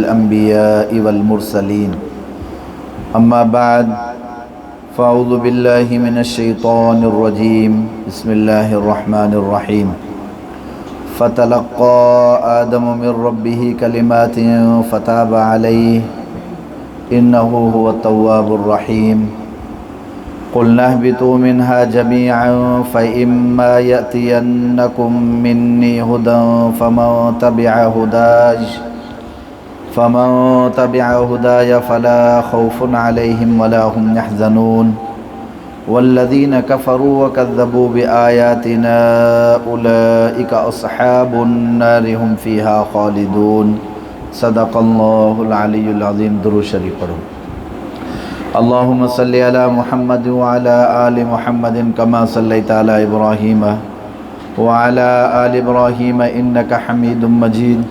الأنبياء والمرسلين أما بعد فأعوذ بالله من الشيطان الرجيم بسم الله الرحمن الرحيم فتلقى آدم من ربه كلمات فتاب عليه إنه هو التواب الرحيم قلنا اهبطوا منها جميعا فإما يأتينكم مني هدى فمن تبع هداي فمن تبع هداي فلا خوف عليهم ولا هم يحزنون والذين كفروا وكذبوا بآياتنا أولئك أصحاب النار هم فيها خالدون صدق الله العلي العظيم درود شريف پڙهو اللهم صل على محمد وعلى آل محمد كما صليت على إبراهيم وعلى آل إبراهيم إنك حميد مجيد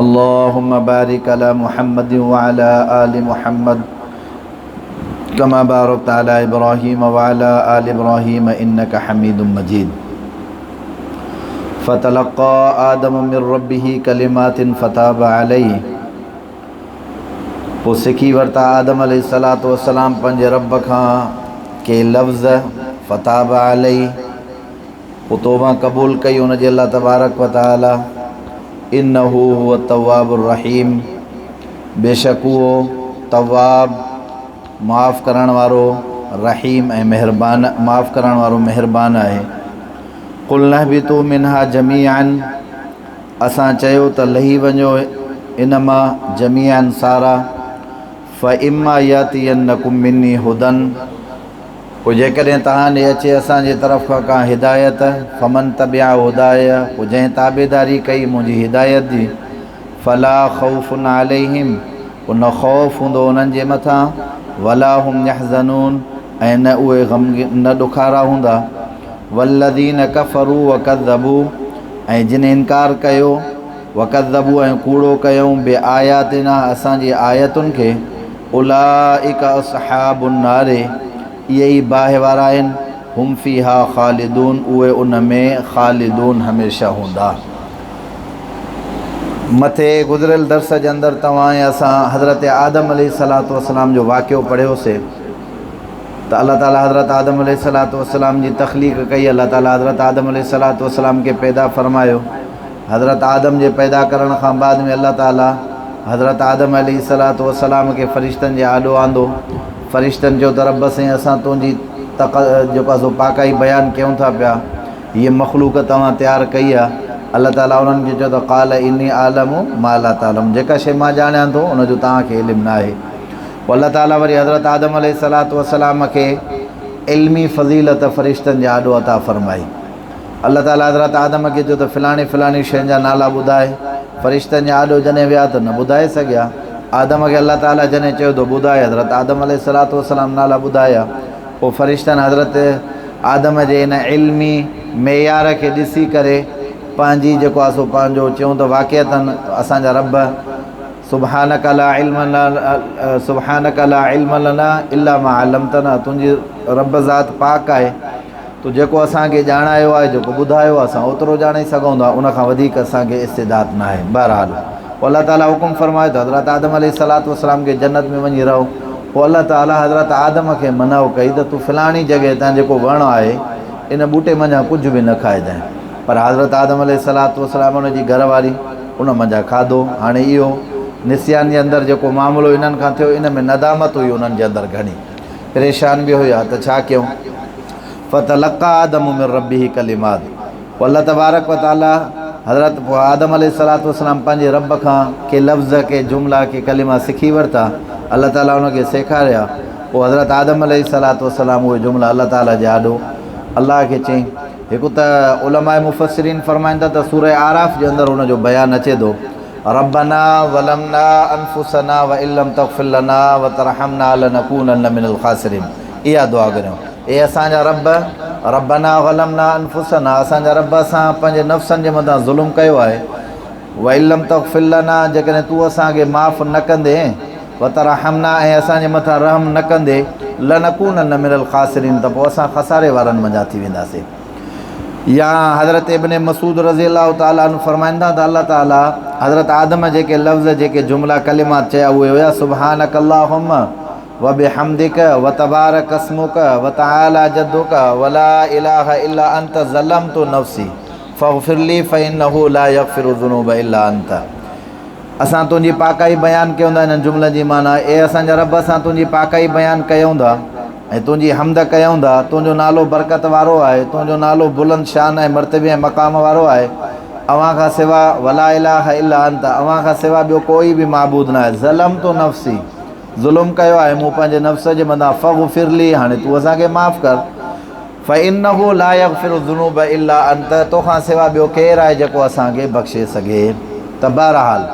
اللهم بارك على محمد وعلى آل محمد كما باركت على إبراهيم وعلى آل إبراهيم إنك حميد مجيد فتلقى آدم من ربه كلمات فتاب عليه پوء سکي ورتا آدم عليه الصلوة والسلام پنهنجي رب کان ڪي لفظ فتاب عليه پوء توبه قبول ڪئي ان جي الله تبارڪ وتعالي انه هو التواب الرحيم بيشڪ اهو تواب معاف ڪرڻ وارو رحيم ۽ مهربان معاف ڪرڻ وارو مهربان آهي قلنا اهبطوا منها جميعا اسان چيو ته لهي وڃو ان مان جميعا سارا فاما ياتينڪم مني هدى پوء جيڪڏهن توهان ڏي اچي اسان جي طرف کان ڪا هدايت، فمن تبع هداي، پوء جنهن تابعداري ڪئي منهنجي هدايت جي، فلا خوف عليهم، پوء نه خوف هوندو انهن جي مٿان، ولا هم يحزنون، ۽ نه اهي غمگين نه ڏکارا هوندا. والذين ڪفروا وڪذبوا، ۽ جن انڪار ڪيو، وڪذبوا ۽ ڪوڙو ڪيائون، بآياتنا اسان جي آيتن کي، اولئک اصحاب النار اهي ئي باهه وارا آهن، هم فيها خالدون اهي ان ۾ خالدون هميشه هوندا. مٿي گذريل درس جي اندر توهان ۽ اسان حضرت آدم عليه الصلوة والسلام جو واقعو پڙهيوسي ته الله تعالي حضرت آدم عليه الصلوة والسلام جي تخليق ڪئي، الله تعالي حضرت آدم عليه الصلوة والسلام کي پيدا فرمايو. حضرت آدم جي پيدا ڪرڻ کان بعد ۾ الله تعاليٰ حضرت آدم عليه الصلوة والسلام کي فرشتن جي آڏو آندو. فرشتن چيو ته رب سائين اسان تنهنجي تق جيڪو آهي سو پاڪائي بيان ڪيون ٿا پيا، هيء مخلوق توهان تيار ڪئي آهي. الله تعاليٰ انهن کي چيو ته قال اني اعلم ما لا تعلمون جيڪا شيء مان ڄاڻيان ٿو ان جو توهان کي علم ناهي. پوء الله تعاليٰ وري حضرت آدم عليه الصلوة والسلام کي علمي فضيلت فرشتن جي آڏو عطا فرمائي. الله تعاليٰ حضرت آدم کي چيو ته فلاڻي فلاڻي شين جا نالا ٻڌاء. فرشتن جي آڏو جڏهن ويا ته نه ٻڌائي سگهيا. آدم کي الله تعاليٰ جڏهن چيو ته ٻڌاء حضرت آدم عليه الصلوة والسلام نالا ٻڌايا. پوء فرشتن حضرت آدم جي ان علمي معيار کي ڏسي ڪري پنهنجي جيڪو آهي سو پنهنجو چيون ته واقعتاً اسان جا رب سبحانک لا علم لنا سبحانک لا علم لنا الا ما علمتنا تنهنجي رب ذات پاڪ آهي. تو جيڪو اسان کي ڄاڻايو آهي، جيڪو ٻڌايو آهي، اسان اوترو ڄاڻي سگهون ٿا، ان کان وڌيڪ اسان کي استعداد ناهي. بهرحال پوء الله تعاليٰ حڪم فرمايو ته حضرت آدم عليه الصلوة والسلام کي جنت ۾ وڃي رهو. پوء الله تعاليٰ حضرت آدم کي منع ڪئي ته تون فلاڻي جڳهه تان جيڪو وڻ آهي، ان ٻوٽي منجهان ڪجهه به نه کائجانء. پر حضرت آدم عليه الصلوة والسلام ان جي گهر واري ان منجهان کاڌو. هاڻي اهو نسيان جي اندر جيڪو معاملو انهن کان ٿيو، ان ۾ ندامت هئي انهن جي اندر گهڻي. پريشان به هيا ته ڇا ڪيون. فتلقي آدم من ربه ڪلمات پوء الله تبارڪ و تعالي حضرت پوء آدم عليه الصلوة والسلام پنهنجي رب کان ڪي لفظ ڪي جملا ڪي ڪلما سکي ورتا الله تعالي ان کي سيکاريا پوء حضرت آدم عليه الصلوة والسلام اهي جملا الله تعالي جي آڏو الله کي چئين هڪ ته علماء مفسرين فرمائن ٿا ته سوره اعراف جي اندر ان جو بيان اچي ٿو ربنا ظلمنا انفسنا وان لم تغفر لنا وترحمنا لنڪونن من الخاسرين اها دعا گهريون اي اسان جا رب ربنا ظلمنا انفسنا اسان جا رب اسان پنهنجي نفسن جي مٿان ظلم ڪيو آهي وان لم تغفر لنا جيڪڏهن تون اسان کي معاف نه ڪندين وترحمنا ۽ اسان جي مٿان رحم نه ڪندي لنڪونن من الخاسرين ته پوء اسان خساري وارن منجهان ٿي وينداسين. يا حضرت ابن مسعود رضي الله تعالٰي عنه فرمائن ٿا ته الله تعالٰي حضرت آدم جيڪي لفظ جيڪي جملا ڪلمات چيا اهي هيا سبحانڪ اللهم وبحمدڪ وتبارڪ اسمڪ وتعالي جدڪ ولا اله الا انت ظلمت نفسي فاغفر لي فانه لا يغفر الذنوب الا انت. اسان تنهنجي پاڪائي بيان ڪيون ٿا انهن جملن جي معنيٰ اي اسان جا رب اسان تنهنجي پاڪائي بيان ڪيون ٿا ۽ تنهنجي حمد ڪيون ٿا تنهنجو نالو برڪت وارو آهي تنهنجو نالو بلند شان ۽ مرتبي ۽ مقام وارو آهي اوهان کان سوا ولا اله الا انت اوهان کان سوا ٻيو ڪوئي به معبود ناهي ظلمت نفسي ظلم ڪيو آهي مون پنهنجي نفس جي مٿان فاغفر لي هاڻي تون اسان کي معاف ڪر فانه لا يغفر الذنوب الا انت توکان سوا ٻيو ڪير آهي جيڪو اسان کي بخشي سگهي ته بهرحال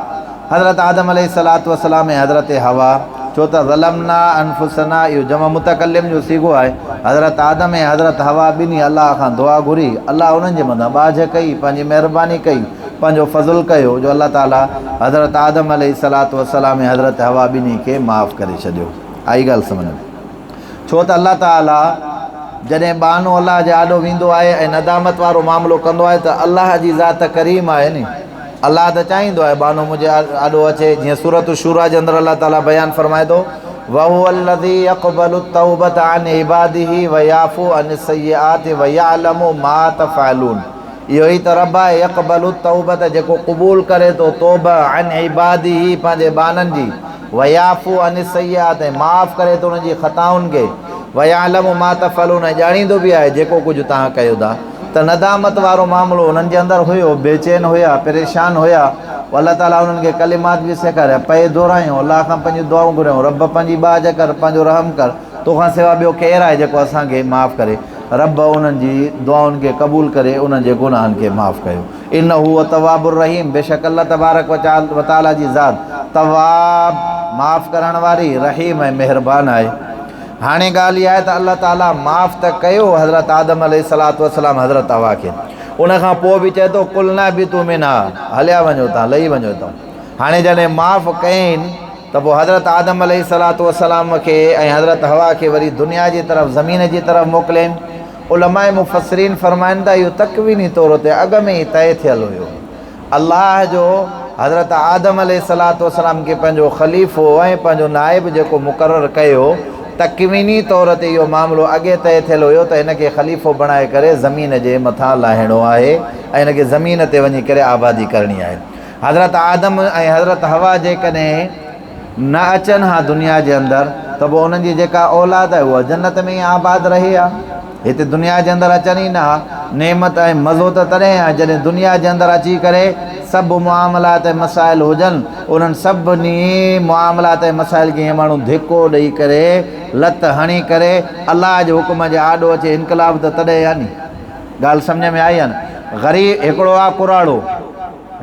حضرت آدم عليه الصلوة والسلام ۽ حضرت حوا ڇو ته ظلمنا انفسنا اهو جمع متڪلم جو صيغو آهي حضرت آدم ۽ حضرت حوا ٻنهي الله کان دعا گهري الله انهن جي مٿان ٻاجهه ڪئي پنهنجي مهرباني ڪئي پنهنجو فضل ڪيو جو الله تعالي حضرت آدم عليه الصلوة والسلام ۽ حضرت حوا ٻنهي کي معاف ڪري ڇڏيو. آئي ڳالهه سمجهه ۾؟ ڇو ته الله تعالي جڏهن ٻانهو الله جي آڏو ويندو آهي ۽ ندامت وارو معاملو ڪندو آهي ته الله جي ذات ڪريم آهي ني الله ته چاهيندو آهي ٻانهو منهنجي آڏو اچي جيئن سورة الشوريٰ جي اندر الله تعالي بيان فرمائي ٿو وهو الذي يقبل التوبة عن عباده ويعفو عن السيئات ويعلم ما تفعلون اهو ئي ته رب آهي، يقبل التوبة جيڪو قبول ڪري ٿو توبه، عن عباده پنهنجي ٻانهن جي، ويعفو عن السيئات ۽ معاف ڪري ٿو انهن جي خطائن کي، ويعلم ما تفعلون ۽ ڄاڻيندو به آهي جيڪو ڪجهه توهان ڪيو ٿا. ته ندامت وارو معاملو انهن جي اندر هيو، بيچين هيا، پريشان هيا، پوء الله تعاليٰ انهن کي ڪلمات به سيکاريا، پئي دهرايون، الله کان پنهنجون دعائون گهريائون، رب پنهنجي ٻاجهه ڪر، پنهنجو رحم ڪر، توکان سوا ٻيو ڪير آهي جيڪو اسان کي معاف ڪري. رب انهن جي دعائن کي قبول ڪري انهن جي گناهن کي معاف ڪيو. انه هو التواب الرحيم بيشڪ الله تبارڪ وتعالي جي ذات تواب، معاف ڪرڻ واري، رحيم ۽ مهربان آهي. هاڻي ڳالهه اها آهي ته الله تعالي معاف ته ڪيو حضرت آدم عليه الصلوة والسلام حضرت حوا کي ان کان پوء به چئي ٿو قلنا اهبطوا منها هليا وڃو تان لهي وڃو هتان. هاڻي جڏهن معاف ڪيائين ته پوء حضرت آدم عليه الصلوة والسلام کي ۽ حضرت حوا کي وري دنيا جي طرف زمين جي طرف موڪلين. علماء مفسرين فرمائن ٿا اهو تڪويني طور تي اڳ ۾ ئي طئي ٿيل هيو. الله جو حضرت آدم عليه الصلوة والسلام کي پنهنجو خليفو ۽ پنهنجو نائب جيڪو مقرر ڪيو تڪويني طور تي اهو معاملو اڳي طئي ٿيل هيو ته هن کي خليفو بڻائي ڪري زمين جي مٿان لاهڻو آهي ۽ هن کي زمين تي وڃي ڪري آبادي ڪرڻي آهي. حضرت آدم ۽ حضرت حوا جيڪڏهن نه اچن ها دنيا جي اندر ته پوء انهن جي جيڪا اولاد آهي اها جنت ۾ ئي آباد رهي ها. هتي دنيا جي اندر اچن ئي نه ها. نعمت ۽ مزو ته تڏهن آهي جڏهن دنيا جي اندر اچي ڪري سڀ معاملات ۽ مسائل هجن. انهن سڀني معاملات ۽ مسائل کي هي ماڻهو ڌڪو ڏئي ڪري لت هڻي ڪري الله جي حڪم جي آڏو اچي انقلاب ته تڏهن آهي ني. ڳالهه سمجهه ۾ آئي يا نه؟ غريب هڪڙو آ ڪراڙو.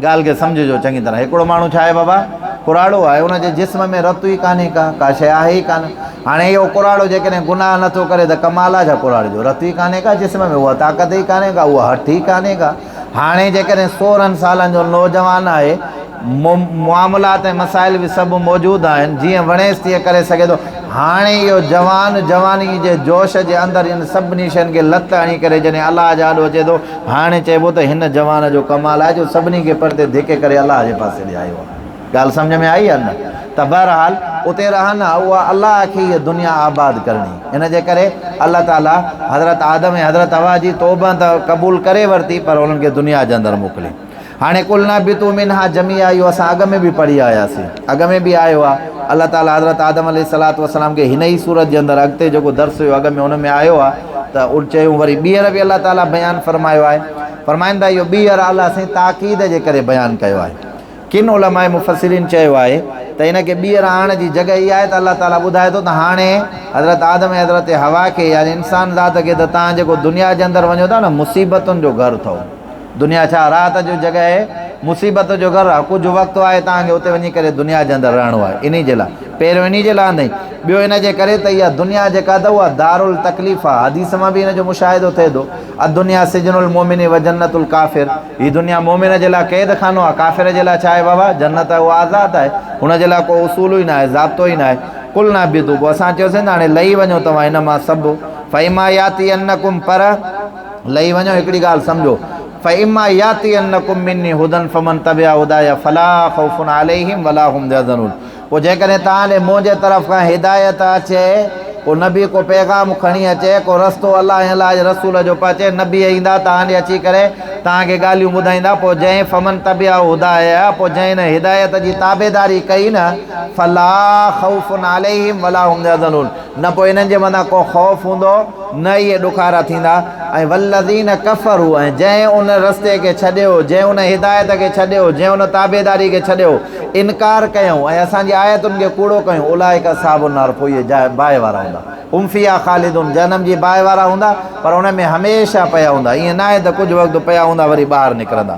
ڳالهه کي سمجهجو چڱي طرح. هڪڙو ماڻهو ڇا آهي بابا؟ ڪراڙو آهي. ان جي جسم ۾ رت ئي ڪانهي ڪا، ڪا شيء آهي ئي ڪانه. هاڻي اهو ڪراڙو جيڪڏهن گناهه نٿو ڪري ته ڪمال آهي ڇا ڪراڙي جو؟ رت ئي ڪانهي ڪا جسم ۾، اها طاقت ئي ڪانهي ڪا، اها هٺ ئي ڪانهي ڪا. هاڻي جيڪڏهن سورهن سالن جو نوجوان آهي، معاملات ۽ مسائل به سڀ موجود آهن، جيئن وڻيس تيئن ڪري سگهي ٿو. هاڻي اهو جوان جواني جي جوش جي اندر ان سڀني شين کي لت هڻي ڪري جڏهن الله جي آڏو اچي ٿو، هاڻي چئبو ته هن جوان جو ڪمال آهي جو سڀني کي پرتي ڌڪي ڪري الله جي پاسي ڏي آيو آهي. ڳالهه سمجهه ۾ آئي يا نه؟ ته بهرحال اتي رهن ها، اها الله کي هيء دنيا آباد ڪرڻي. ان جي ڪري الله تعاليٰ حضرت آدم ۽ حضرت حوا جي توبه ته قبول ڪري ورتي پر انهن کي دنيا جي اندر موڪلي. هاڻي قلنا اهبطوا منها جميعا اهو اسان اڳ ۾ به پڙهي آياسين، اڳ ۾ به آيو آهي. الله تعاليٰ حضرت آدم عليه الصلوة والسلام کي هن ئي سورت جي اندر اڳتي جيڪو درس هيو اڳ ۾ ان ۾ آيو آهي ته ان چيون وري ٻيهر به الله تعاليٰ بيان فرمايو آهي. فرمائن ٿا اهو ٻيهر الله سائين تاڪيد جي ڪري بيان ڪيو آهي. ڪن علماء مفسرين چيو آهي ته ان کي ٻيهر آڻڻ جي جڳهه اها آهي ته الله تعاليٰ ٻڌائي ٿو ته هاڻي حضرت آدم ۽ حضرت حوا کي يعني انسان ذات کي ته توهان جيڪو دنيا جي اندر وڃو ٿا نه مصيبتن جو گهر اٿو. دنيا ڇا راحت جو جڳهه آهي؟ مصيبت جو گهر آهي. ڪجهه وقت آهي توهان کي اتي وڃي ڪري دنيا جي اندر رهڻو آهي. انهي جي لاء پهريون انهي جي لاء آندائين. ٻيو ان جي ڪري ته اها دنيا جيڪا اٿو اها دارالتڪليف آهي. حديث مان به ان جو مشاهدو ٿئي ٿو. الدنيا سجن المومن وجنت الڪافر. هي دنيا مومن جي لاء قيد خانو آهي. ڪافر جي لاء ڇا آهي بابا؟ جنت آهي اها آزاد آهي. هن جي لاء ڪو اصول ئي ناهي، ضابطو ئي ناهي. قلنا اهبطوا پوء اسان چيوسين ته هاڻي لهي وڃو توهان هن مان سڀ. فاما ياتينڪم پر. لهي وڃو هڪڙي ڳالهه سمجهو فاما ياتينڪم مني هدى فمن تبع هداي فلا خوف عليهم ولا هم يحزنون پوء جيڪڏهن توهان ڏي منهنجي طرف کان هدايت اچي، ڪو نبي ڪو پيغام کڻي اچي، ڪو رستو الله ۽ الله جي رسول جو پهچي، نبي ايندا توهان ڏي اچي ڪري توهان کي ڳالهيون ٻڌائيندا، پوء جنهن فمن تبع هداي پوء جنهن ان هدايت جي تابعداري ڪئي نه فلا خوف عليهم ولا هم يحزنون نه پوء انهن جي مٿان ڪو خوف هوندو نه اهي ڏکارا ٿيندا ۽ والذين ڪفروا ۽ جنهن ان رستي کي ڇڏيو، جنهن ان هدايت کي ڇڏيو، جنهن ان تابعداري کي ڇڏيو، انڪار ڪيائون ۽ اسان جي آيتن کي ڪوڙو ڪيون، اولئڪ اصحاب النار پوء اهي باهه وارا هوندا، هم فيها خالدون جهنم جي باهه وارا هوندا پر ان ۾ هميشه پيا هوندا، ائين ناهي ته ڪجهه وقت پيا هوندا وري ٻاهر نڪرندا.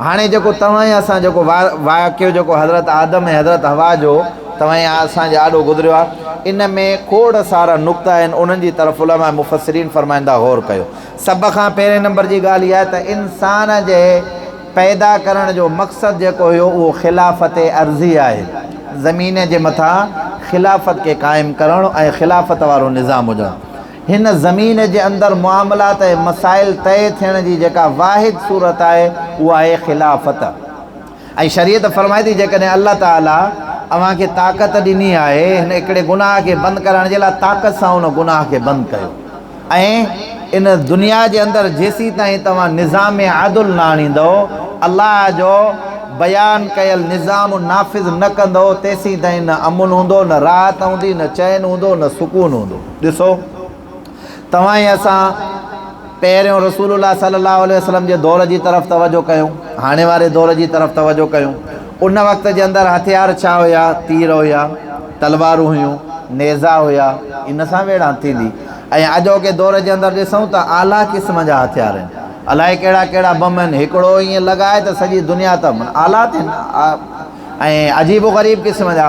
هاڻي جيڪو توهان ۽ اسان جيڪو واقعو جيڪو حضرت آدم ۽ حضرت حوا جو توهان ۽ اسان جي آڏو گذريو آهي ان ۾ کوڙ سارا نقطا آهن انهن جي طرف علماء مفسرين فرمائن ٿا غور ڪيو. سڀ کان پهرين نمبر جي ڳالهه اها آهي ته انسان جي پيدا ڪرڻ جو مقصد جيڪو هيو اهو خلافت ارضي آهي زمين جي مٿان خلافت کي قائم ڪرڻ ۽ خلافت وارو نظام هجڻ. هن زمين جي اندر معاملات ۽ مسائل طئي ٿيڻ جي جيڪا واحد صورت آهي اها آهي خلافت ۽ شريعت فرمائي ٿي جيڪڏهن الله تعالي اوهان کي طاقت ڏني آهي هن هڪڙي گناهه کي بند ڪرائڻ جي لاء طاقت سان ان گناهه کي بند ڪيو ۽ ان دنيا جي اندر جيسيتائين توهان نظام عدل نه آڻيندؤ الله جو بيان ڪيل نظام نافذ نه ڪندؤ تيسيتائين نه امن هوندو نه راحت هوندي نه چين هوندو نه سڪون هوندو. ڏسو! توهان ۽ اسان پهريون رسول الله صلي الله عليه وسلم جي دور جي طرف توجه ڪيون، هاڻي واري دور جي طرف توجه ڪيون. ان وقت جي اندر هٿيار ڇا هيا؟ تير هيا، تلوارون هيون، نيزا هيا، ان سان ويڙهاند ٿيندي. ۽ اڄوڪي دور جي اندر ڏسون ته اعليٰ قسم جا هٿيار آهن. الائي ڪهڙا ڪهڙا بم آهن، هڪڙو ائين لڳائي ته سڄي دنيا ته آلات آهن. ۽ عجيب و غريب قسم جا.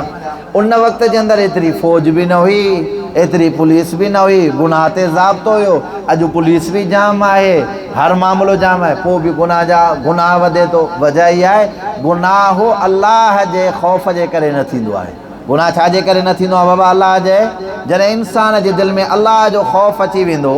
ان وقت جي اندر ايتري فوج به نه هئي، ايتري پوليس به نه هئي، گناهه تي ضابطو هيو. اڄ پوليس به جام آهي، هر معاملو جام آهي، پوء به گناهه جا گناهه وڌي ٿو. وجه اها آهي، گناهه الله جي خوف جي ڪري نه ٿيندو آهي. گناهه ڇا جي ڪري نه ٿيندو آهي بابا؟ الله جي، جڏهن انسان جي دل ۾ الله جو خوف اچي ويندو،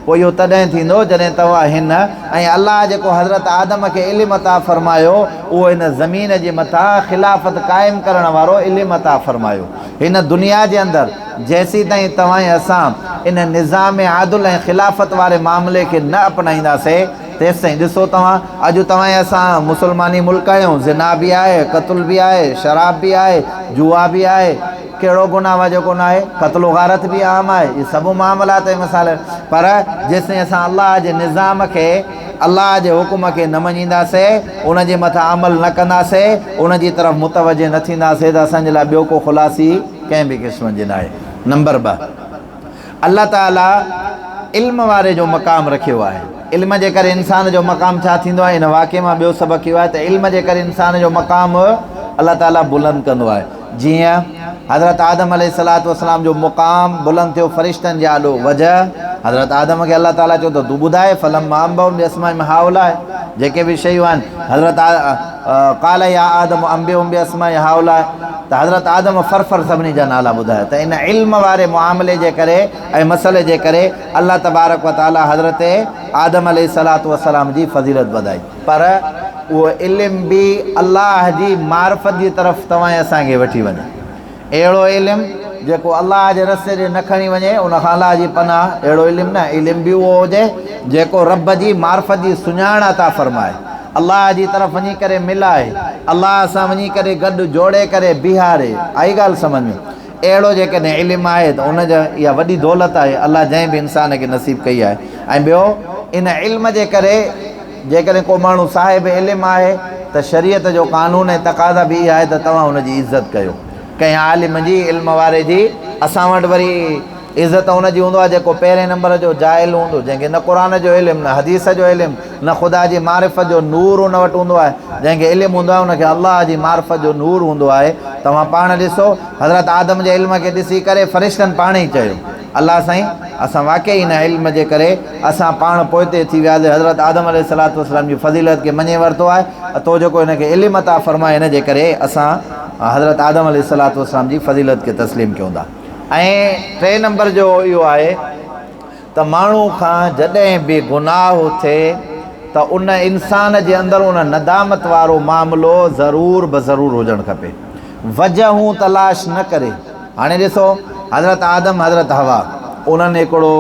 پوء اهو تڏهن ٿيندو جڏهن توهان هن ۽ الله جيڪو حضرت آدم کي علم عطا فرمايو اهو هن زمين جي مٿان خلافت قائم ڪرڻ وارو علم عطا فرمايو. هن دنيا جي اندر جيسيتائين توهان ۽ اسان ان نظام عدل ۽ خلافت واري معاملي کي نه اپنائينداسين تيستائين ڏسو توهان اڄ توهان ۽ اسان مسلماني ملڪ آهيون زنا به آهي، قتل به آهي، شراب به آهي، جوا به آهي، ڪهڙو گناهه آهي جيڪو ناهي؟ قتل و غارت به عام آهي، اهي سڀ معاملات ۽ مسائل آهن، پر جيستائين اسان الله جي نظام کي، الله جي حڪم کي نه مڃينداسين، ان جي مٿان عمل نه ڪنداسين، ان جي طرف متوجه نه ٿينداسين ته اسان جي لاء ٻيو ڪو خلاصي ڪنهن به قسم جي ناهي. نمبر ٻه. الله تعاليٰ علم واري جو مقام رکيو آهي. علم جي ڪري انسان جو مقام ڇا ٿيندو آهي؟ ان واقعي مان ٻيو سبق اهو آهي ته علم جي ڪري انسان جو مقام الله تعاليٰ بلند ڪندو آهي. جيئن حضرت آدم عليه الصلوة والسلام جو مقام بلند ٿيو فرشتن جي آڏو وجه حضرت آدم کي الله تعاليٰ چيو ته تون ٻڌاء فلما انبئهم باسمائهم هؤلاء جيڪي به شيون آهن حضرت قال يا آدم انبئهم باسماء هؤلاء ته حضرت آدم فر فر سڀني جا نالا ٻڌايا ته ان علم واري معاملي جي ڪري ۽ مسئلي جي ڪري الله تبارڪ و تعالي حضرت آدم عليه الصلوة والسلام جي فضيلت وڌائي پر اهو علم به الله جي معرفت جي طرف توهان ۽ اسان کي وٺي وڃي. اهڙو علم جيڪو الله جي رستي ڏي نه کڻي وڃي ان کان الله جي پناهه، اهڙو علم نه، علم به اهو هجي جيڪو رب جي معرفت جي سڃاڻ عطا فرمائي، الله جي طرف وڃي ڪري ملائي، الله سان وڃي ڪري گڏ جوڙي ڪري بيهاري، آئي ڳالهه سمجهه ۾؟ اهڙو جيڪڏهن علم آهي ته ان جا اها وڏي دولت آهي الله جنهن به انسان کي نصيب ڪئي آهي ۽ ٻيو ان علم جي ڪري جيڪڏهن ڪو ماڻهو صاحب علم آهي ته شريعت جو قانون ۽ تقاضا به اها آهي ته توهان ان جي عزت ڪيو. ڪنهن عالم جي، علم واري جي، اسان وٽ وري عزت ان جي هوندو آهي جيڪو پهرين نمبر جو جاهل هوندو، جنهن کي نه قرآن جو علم، نه حديث جو علم، نه خدا جي معرفت جو نور ان وٽ هوندو آهي. جنهن کي علم هوندو آهي ان کي الله جي معرفت جو نور هوندو آهي. توهان پاڻ ڏسو حضرت آدم جي علم کي ڏسي ڪري فرشتن پاڻ ئي چيو. الله سائين! اسان واقعي ان علم جي ڪري اسان پاڻ پوئتي ٿي وياسين، حضرت آدم عليه الصلوة والسلام جي فضيلت کي مڃي ورتو آهي، تو جيڪو هن کي علم عطا فرمايو ان جي ڪري اسان حضرت آدم عليه الصلوة والسلام جي فضيلت کي تسليم ڪيون ٿا. ۽ ٽئين نمبر جو اهو آهي ته ماڻهو کان جڏهن به گناهه ٿئي ته ان انسان جي اندر ان ندامت وارو معاملو ضرور بضرور هجڻ کپي. وجهون تلاش نه ڪري. هاڻي ڏسو حضرت آدم حضرت حوا انهن هڪڙو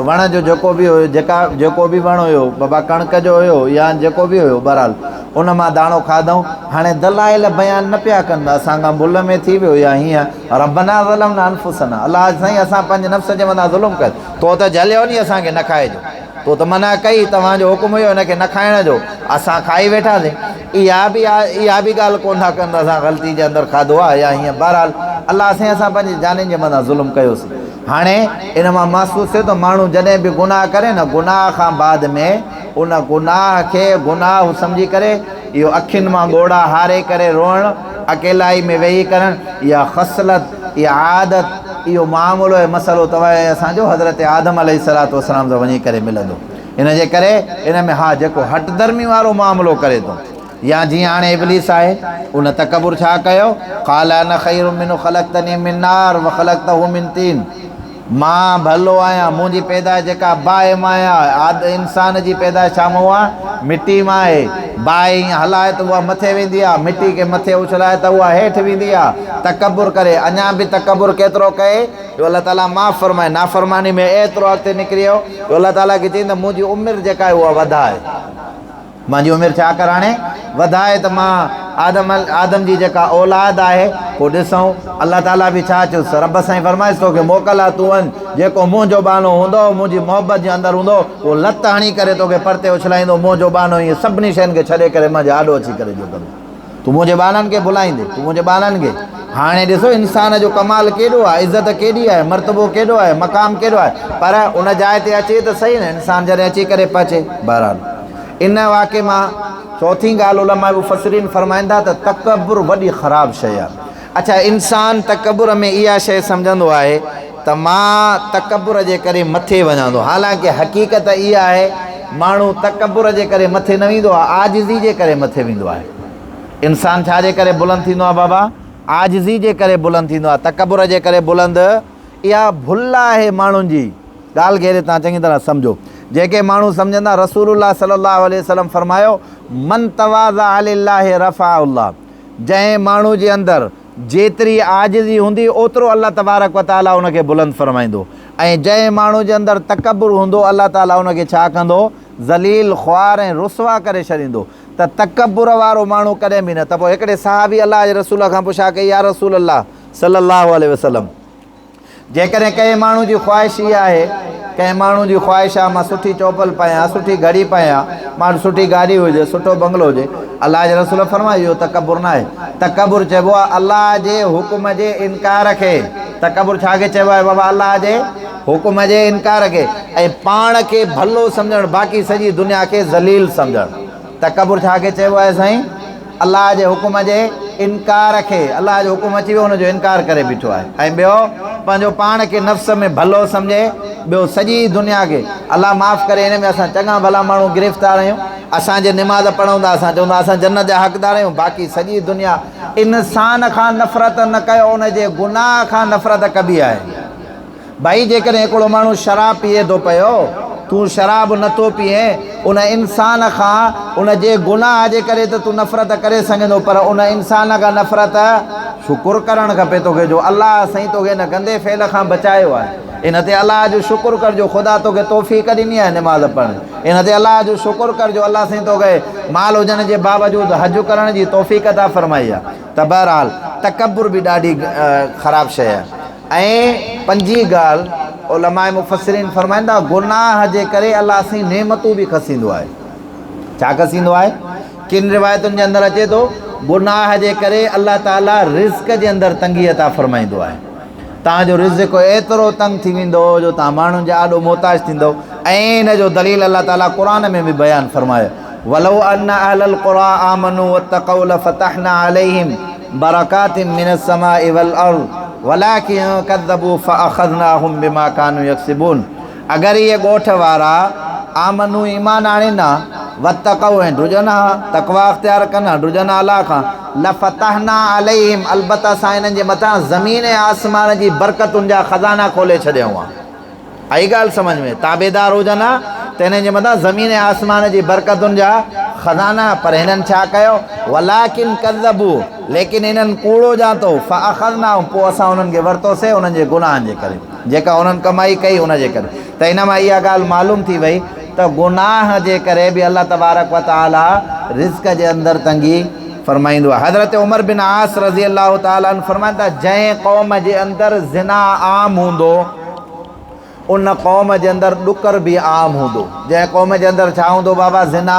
وڻ جو جيڪو به هيو جيڪا جيڪو به وڻ هيو بابا ڪڻڪ جو هيو يا جيڪو به هيو بهرحال ان مان داڻو کاڌائون هاڻي دلائل بيان نه پيا ڪن ته اسان کان ڀل ۾ ٿي ويو يا هيئن ربنا ظلمنا انفسنا الله سائين اسان پنهنجي نفس جي مٿان ظلم ڪيو تو ته جهليو ني اسان کي نه کائجو تو ته منع ڪئي توهان جو حڪم هيو هن کي نه کائڻ جو اسان کائي ويٺاسين اها به اها به ڳالهه ڪونه ٿا ڪن ته اسان غلطي جي اندر کاڌو آهي يا هيئن بهرحال الله سائين اسان پنهنجي جانين جي مٿان ظلم ڪيوسين هاڻي ان مان محسوس ٿئي ٿو ماڻهو جڏهن به گناهه ڪري نه گناهه کان بعد ۾ ان گناهه کي گناهه سمجهي ڪري اهو اکين مان ڳوڙها هاري ڪري روئڻ اڪيلائي ۾ ويهي ڪرڻ اها خصلت اها عادت اهو معاملو ۽ مسئلو توهان ۽ اسان جو حضرت آدم عليه الصلوة والسلام سان وڃي ڪري ملندو. ان جي ڪري ان ۾ ها جيڪو هٽ ڌرمي وارو معاملو ڪري ٿو يا جيئن هاڻي ابليس آهي ان تڪبر ڇا ڪيو قال انا خير منه خلقتني من نار وخلقته من طين مان ڀلو آهيان منهنجي پيدائش جيڪا باهه مان آهي آد انسان جي پيدائش ڇا مان آهي مٽي مان آهي باهه ائين هلائي ته اها مٿي ويندي آهي مٽي کي مٿي اڇلائي ته اها هيٺ ويندي آهي تڪبر ڪري اڃا به تڪبر ڪيترو ڪئي جو الله تعاليٰ معاف فرمائي، نافرماني ۾ ايترو اڳتي نڪري ويو جو الله تعاليٰ کي چيائين ته منهنجي عمر جيڪا آهي اها وڌاء. منهنجي عمر ڇا ڪر هاڻي وڌاء ته مان آدم آدم جي جيڪا اولاد آهي پوء ڏسون. الله تعاليٰ به ڇا چيس، رب سائين فرمايس توکي موڪل آهي تون وڃ، جيڪو منهنجو ٻانهو هوندو، منهنجي محبت جي اندر هوندو، اهو لت هڻي ڪري توکي پرتي اڇلائيندو، منهنجو ٻانهو ائين سڀني شين کي ڇڏي ڪري منهنجي آڏو اچي ڪري جو ڪندو. تون منهنجي ٻانهن کي ڀلائيندين، تون منهنجي ٻانهن کي. هاڻي ڏسو انسان جو ڪمال ڪيڏو آهي، عزت ڪيڏي آهي، مرتبو ڪيڏو آهي، مقام ڪيڏو آهي، پر ان جاء تي اچي ته سهي نه، انسان جڏهن اچي ڪري پهچي. بهرحال ان واقعي مان چوٿين ڳالهه علماء مفسرين فرمائن ٿا ته تڪبر وڏي خراب شيء آهي. اڇا انسان تڪبر ۾ اها شيء سمجهندو آهي ته مان تڪبر جي ڪري مٿي وڃان ٿو، حالانڪه حقيقت اها آهي ماڻهو تڪبر جي ڪري مٿي نه ويندو آهي، عاجزي جي ڪري مٿي ويندو آهي. انسان ڇا جي ڪري بلند ٿيندو آهي بابا؟ عاجزي جي ڪري بلند ٿيندو آهي، تڪبر جي ڪري بلند اها ڀل آهي ماڻهن جي. ڳالهه کي توهان چڱي طرح سمجهو. جيڪي ماڻهو سمجهندا رسول الله صلي الله عليه وسلم فرمايو من تواضع لله رفعه الله جنهن ماڻهو جي اندر جيتري عاجزي هوندي اوترو الله تبارڪ و تعالي ان کي بلند فرمائيندو ۽ جنهن ماڻهو جي اندر تڪبر هوندو الله تعالي ان کي ڇا ڪندو ذليل خوار ۽ رسوا ڪري ڇڏيندو ته تڪبر وارو ماڻهو ڪڏهن به نه ته پوء هڪڙي صحابي الله جي رسول کان پڇا ڪئي يا رسول الله صلي الله عليه وسلم جيڪڏهن ڪنهن ماڻهو جي خواهش اها آهي، ڪنهن ماڻهو جي خواهش آهي مان سٺي چوپل پايان، سٺي گهڙي پايان، مان وٽ سٺي گاڏي هجي، سٺو بنگلو هجي. الله جي رسول فرمايو اهو تڪبر ناهي. تڪبر چئبو آهي الله جي حڪم جي انڪار کي. تڪبر ڇا کي چئبو آهي بابا؟ الله جي حڪم جي انڪار کي ۽ پاڻ کي ڀلو سمجهڻ باقي سڄي دنيا کي ذليل سمجهڻ. تڪبر ڇا کي چئبو آهي سائين؟ الله جي حڪم جي انڪار کي، الله جو حڪم اچي ويو ان جو انڪار ڪري بيٺو آهي ۽ ٻيو پنهنجو پاڻ کي نفس ۾ ڀلو سمجهي ٻيو سڄي دنيا کي الله معاف ڪري ان ۾ اسان چڱا ڀلا ماڻهو گرفتار آهيون اسان جي نماز پڙهون ٿا اسان چون ٿا اسان جنت جا حقدار آهيون باقي سڄي دنيا انسان کان نفرت نه ڪيو ان جي گناهه کان نفرت ڪبي آهي. ڀائي جيڪڏهن هڪڙو ماڻهو شراب پيئي ٿو پيو، تون شراب نه ٿو پيئين، ان انسان کان ان جي گناهه جي ڪري ته تون نفرت ڪري سگهين ٿو پر ان انسان کان نفرت شڪر ڪرڻ کپي توکي جو الله سائين توکي ان گندي فعل کان بچايو آهي ان تي الله جو شڪر ڪر جو خدا توکي توفيق ڏني آهي نماز پڙهڻ جي ان تي الله جو شڪر ڪر جو الله سائين توکي مال هجڻ جي باوجود حج ڪرڻ جي توفيق عطا فرمائي آهي ته بهرحال تڪبر به ڏاڍي خراب شيء آهي. ۽ پنجين ڳالهه، علماء مفسرين فرمائن ٿا، گناهه جي ڪري الله سائين نعمتون به کسيندو آهي. ڇا کسيندو آهي؟ ڪن روايتن جي اندر اچي ٿو، گناهه جي ڪري الله تعالي رزق جي اندر تنگي عطا فرمائيندو آهي. توهان جو رزق ايترو تنگ ٿي ويندو جو توهان ماڻهن جي آڏو محتاج ٿيندؤ ۽ ان جو دليل الله تعالي قرآن ۾ به بيان فرمايو، ولو ان اهل القريٰ آمنوا واتقوا لفتحنا عليهم برڪات من السماء والارض ولڪن ڪذبوا فاخذناهم بما ڪانوا يڪسبون اگر اهي ڳوٺ وارا آمنوا ايمان آڻين ها واتقوا ۽ ڊڄن ها تقويٰ اختيار ڪن ها ڊڄن ها الله کان لفتحنا عليهم البته اسان انهن جي مٿان زمين ۽ آسمان جي برڪتن جا خزانا کولي ڇڏيون ها. آئي ڳالهه سمجهه ۾؟ تابعدار هجن ها ته هنن جي مٿان زمين ۽ آسمان جي برڪتن جا خزانا، پر هنن ڇا ڪيو؟ ولڪن ڪذبوا، ليڪن هنن ڪوڙو ڄاتو، فاخذناهم، پوء اسان انهن کي ورتوسين انهن جي گناهن جي ڪري، جيڪا انهن ڪمائي ڪئي ان جي ڪري. ته ان مان اها ڳالهه معلوم ٿي وئي ته گناهه جي ڪري به الله تبارڪ وتعاليٰ رزق جي اندر تنگي فرمائيندو آهي. حضرت عمر بن عاص رضي الله تعالٰي عنه فرمائن ٿا، جنهن قوم جي اندر زنا عام هوندو، ان قوم جي اندر ڏڪر به عام هوندو. جنهن قوم جي اندر ڇا هوندو بابا؟ زنا.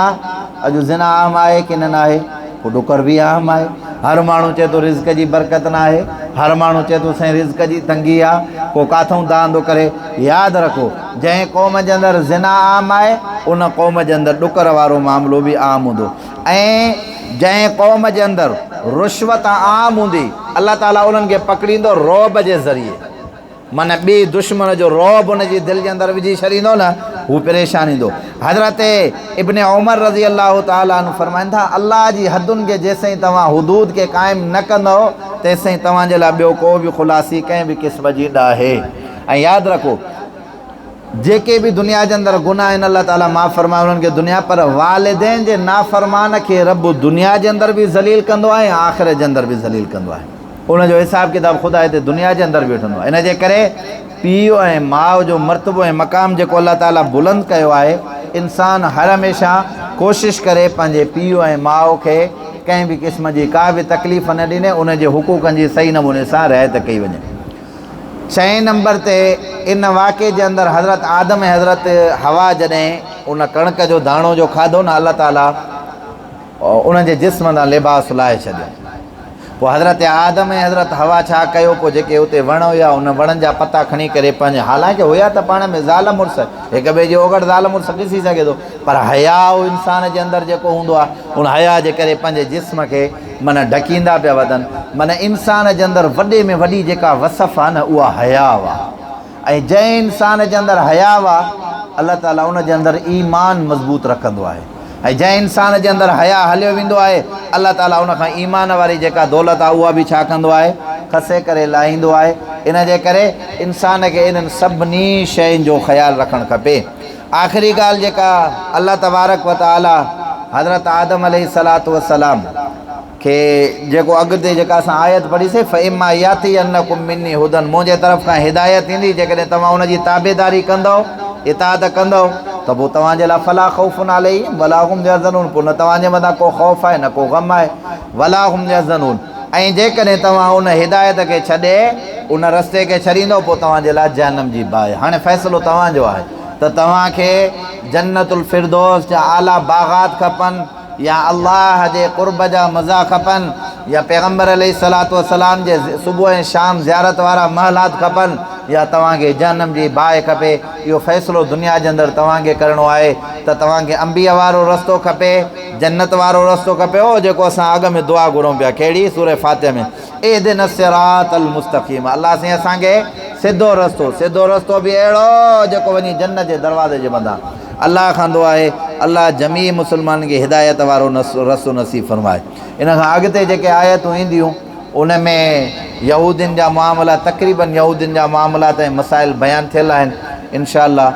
اڄ زنا عام آهي ڪي نه ناهي؟ پوء ڏڪر به عام آهي. هر ماڻهو چئي ٿو رزق جي برڪت ناهي، هر ماڻهو چئي ٿو سائين رزق جي تنگي آ، ڪو ڪاٿئون دانهن ٿو ڪري. ياد رکو جنهن قوم جي اندر زنا عام آهي، ان قوم جي اندر ڏڪر وارو معاملو به عام هوندو. ۽ جنهن قوم جي اندر رشوت عام هوندي، الله تعاليٰ انهن کي پڪڙيندو رعب جي ذريعي. معنيٰ ٻئي دشمن جو رعب ان جي دل جي اندر وجهي ڇڏيندو نه هو پريشان ايندو. حضرت ابن عمر رضي الله تعالٰي عنه فرمائن ٿا، الله جي حدن کي جيسين توهان حدود کي قائم نه ڪندؤ تيسين توهان جي لاء ٻيو ڪو به خلاصي ڪنهن به قسم جي ناهي. ۽ ياد رکو! جيڪي به دنيا جي اندر گناهه آهن الله تعالي معاف فرمائي انهن کي دنيا پر والدين جي نافرمان کي رب دنيا جي اندر به ذليل ڪندو آهي ۽ آخرت جي اندر به ذليل ڪندو آهي ان جو حساب ڪتاب خدا هتي دنيا جي اندر به وٺندو آهي ان جي ڪري پيء ۽ ماء جو مرتبو ۽ مقام جيڪو الله تعالي بلند ڪيو آهي انسان هر هميشه ڪوشش ڪري پنهنجي پيء ۽ ماء کي ڪنهن به قسم جي ڪا به تڪليف نه ڏني ان جي حقوقن جي صحيح نموني سان رعايت ڪئي وڃي. ڇهين نمبر تي ان واقعي جي اندر حضرت آدم ۽ حضرت حوا جڏهن ان ڪڻڪ جو داڻو جو کاڌو نه الله تعالي انهن جي جسم تان لباس لاهي ڇڏيو. پوء حضرت آدم ۽ حضرت حوا ڇا ڪيو پوء جيڪي اتي وڻ هيا ان وڻن جا پتا کڻي ڪري پنهنجي حالانڪه هيا ته پاڻ ۾ زال مڙس هڪ ٻئي جي اوگهڙ زال مڙس ڏسي سگهي ٿو پر حياء انسان جي اندر جيڪو هوندو آهي ان حياء جي ڪري پنهنجي جسم کي معنيٰ ڍڪيندا پيا وڌن. معنيٰ انسان جي اندر وڏي ۾ وڏي جيڪا وصف آهي نه اها حياء آهي ۽ جنهن انسان جي اندر حياء آهي الله تعاليٰ ان جي اندر ايمان مضبوط رکندو آهي ۽ جنهن انسان جي اندر حياء هليو ويندو آهي الله تعاليٰ ان کان ايمان واري جيڪا دولت آهي اها به ڇا ڪندو آهي کسي ڪري لاهيندو آهي. ان جي ڪري انسان کي انهن سڀني شين جو خيال رکڻ کپي. آخري ڳالهه جيڪا الله تبارڪ و تعالي حضرت آدم عليه الصلوة والسلام کي جيڪو اڳتي جيڪا اسان آيت پڙهي سي فاما ياتينڪم مني هدن منهنجي طرف کان هدايت ايندي جيڪڏهن توهان ان جي تابعداري ڪندؤ اطاعت ڪندؤ ته پوء توهان جي لاء فلا خوف عليهم ولا هم يحزنون پوء نه توهان جي مٿان ڪو خوف آهي نه ڪو غم آهي ولا هم يحزنون ۽ جيڪڏهن توهان ان هدايت کي ڇڏي ان رستي کي ڇڏيندؤ پوء توهان جي لاء جهنم جي باهه. هاڻي فيصلو توهان جو آهي ته توهان کي جنت الفردوس جا اعليٰ باغات کپن يا الله جي قرب جا مزا کپن يا پيغمبر عليه الصلوة والسلام جي صبح ۽ شام زيارت وارا محلات کپن يا توهان کي جهنم جي باهه کپي. اهو فيصلو دنيا جي اندر توهان کي ڪرڻو آهي ته توهان کي انبياء وارو رستو کپي، جنت وارو رستو کپي اهو جيڪو اسان اڳ ۾ دعا گهرون پيا ڪهڙي سوره فاتحه ۾ اهدنا الصراط المستقيم الله سائين اسان کي سڌو رستو سڌو رستو به اهڙو جيڪو وڃي جنت جي دروازي جي مٿان الله کان دعا آهي الله جميع مسلمانن کي هدايت وارو رستو نصيب فرمائي ان کان اڳتي جيڪي آيتون اينديون ان ۾ يهودين جا معاملا تقريباً يهودين جا معاملات ۽ مسائل بيان ٿيل آهن انشاء الله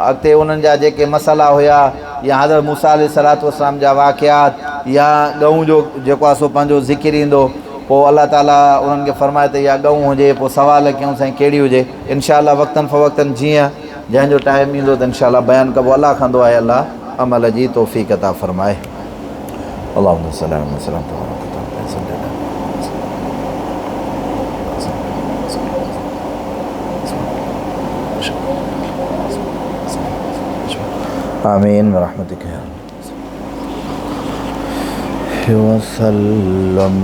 اڳتي انهن جا جيڪي مسئلا هيا يا حضرت موسيٰ عليه الصلوة والسلام جا واقعات يا ڳئون جو جيڪو آهي سو پنهنجو ذڪر ايندو پوء الله تعالي انهن کي فرمائي ته اها ڳئون هجي پوء سوال ڪيون سائين ڪهڙي هجي انشاء الله وقتاً فوقتاً جيئن جنهن جو ٽائيم ايندو ته انشاء الله بيان ڪبو الله کان دعا آهي الله عمل جي توفيق عطا فرمائي. اللهم صل على محمد آمين برحمتك يا رب وسلم.